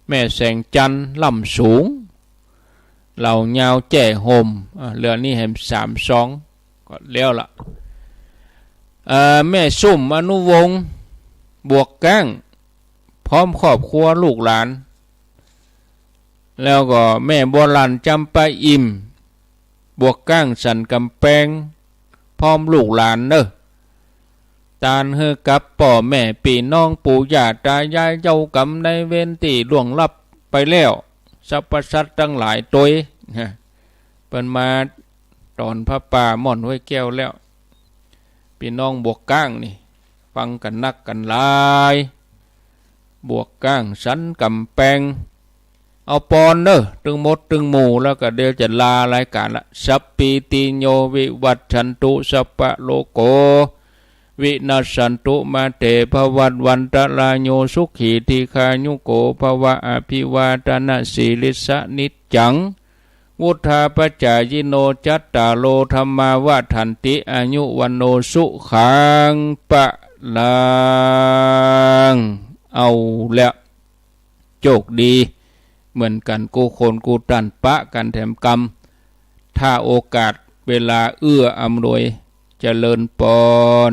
แม่แสงจันทร์ ล่ำสูง เหล่ายาวแจ้โฮม อ่ะ เหลือนี่แหมสามซอง ก็แล้วละ เอ่อ แม่ซุ่ม อนุวงศ์ บวกก้าง พร้อมครอบครัวลูกหลาน แล้วก็แม่บัวหลั่น จำปาอิ่ม บวกก้าง สันก๋ำแปง พร้อมลูกหลานเน่อ ตานหื้อกับป้อแม่ปี้น้องปู่ย่าตายายเจ้ากรรมนายเวรตี้ล่วงลับไปแล้ว สรรพสัตว์ตังหลายตวย เปิ้นมาตอนผ้าป่าม่อนห้วยแก้วแล้ว ปี้น้องบวกก้างนี่ ฟังกั๋นนักกั๋นหลาย บวกก้าง สันก๋ำแปง เอาปอนเน่อ ตึงหมดตึงหมู่ แล้วก็เดี๋ยวจะลารายก๋านละ สัพพีติโยวิวัชชันตุ สัพพะโรโค วินัสสันตุ มาเตภวัตวันตะราโย สุขีทีฆายุโกภวะ อภิวาทะนะสีลิสสะนิจจัง วุฑฒาปจายิโน จัตตาโรธัมมาวัฑฒันติ อายุวัณโณสุขังพะลัง เอาละ โจคดีเหมือนกั๋นกู้คนกู้ต้าน ปะกั๋นแถมกำ ถ้าโอกาสเวลาเอื้ออำนวย เจริญปอน